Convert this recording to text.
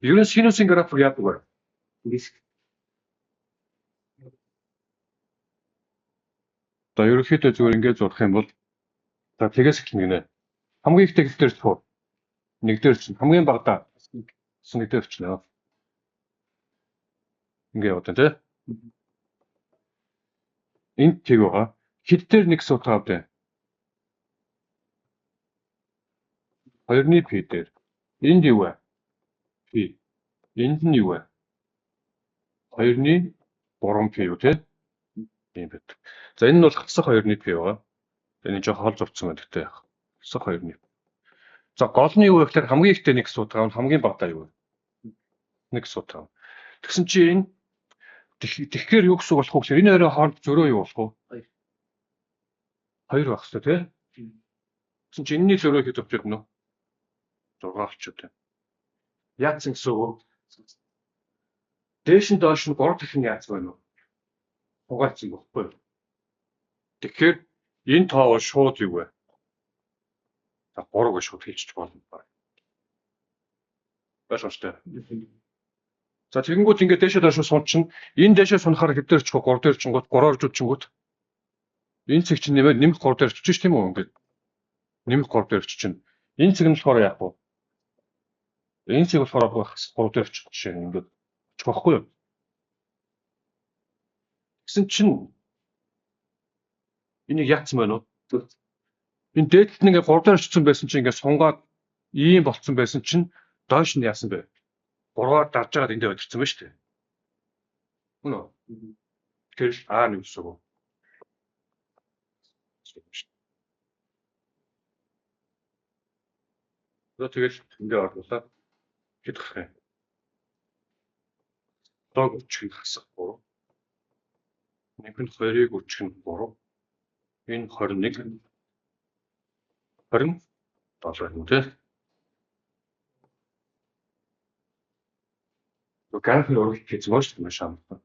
Ер нь синусын график яадаг вэ? Диск. За ерөнхийдөө зүгээр ингээд зурх юм бол за тэгээс эхэлнэ гинэ. Хамгийн ихтэй хэд дээр ч хуу? Нэг дээр чинь хамгийн багадаа нэг дээр чинь. Ингээ яваад байна тий. Энд тэг байгаа. Хэд дээр нэг суудгаа авдаа? 2-ны пи дээр. Энд юу вэ? Пи. Энд нь юу вэ? 2-ны 3 пи юу тий? Тийм байдаг. За энэ нь бол хасах 2-ны пи байгаа. Энэ жоох хол зурцсан байна гэхдээ яг. Хасах 2-ны. За гол нь юу вэ гэхээр хамгийн ихтэй нэг суудгаа авна, хамгийн багадаа юу вэ? Нэг суудгаа авна. Тэгсэн чи энэ тэгэхээр юу гэсэн үг болох вэ гэхээр энэ хоёрын хооронд зөрөө юу болох вэ? 2. 2 байх хэрэгтэй тий? Тэгсэн чи энэний зөрөө хэд авч ирнэ вэ? 6 авчиад байна. Яатсан гэсэн үг вэ? Дээш нь доош нь 3 дахин яатсан байна уу? Хугаацсан байхгүй юу? Тэгэхээр энэ тоо бол шууд юу вэ? За 3 гэж шууд хэлчих болно байна. Ойлгомжтой. За тэгэнгүүт ингээд дээшээ доош сунчин энэ дээшээ сунахаар хэд дээр очих вэ? 3 дээр чингүүт 3 орж үчингүүт энэ цэг чинь нэмээд нэмэх 3 дээр очиж тийм үү ингээд нэмэх 3 дээр очиж чинь энэ цэг нь болохоор яах вэ? Энэ цэг болохоор 3 дээр очих жишээ нь ингээд очих байхгүй юу? Тэгсэн чинь энийг яатсан байна уу? Энэ дээдэлт нь ингээд 3 дээр очсон байсан чинь ингээд сунгаад ийм болцсон байсан чинь доош нь яасан бэ? 3-аар дарж байгаад эндээ өдөрцөн байна шүү дээ. Үнэ үү? Тэгэхээр А нэг гэсэн үг. За тэгэл эндээ оруулаа. Хэд гарах юм? Лог өчг нь хасах 3. Нэг нь 2-ыг өчг нь 3. Энэ 21 27 юм тий. График урагш хийсэн шүү дээ маш амархан.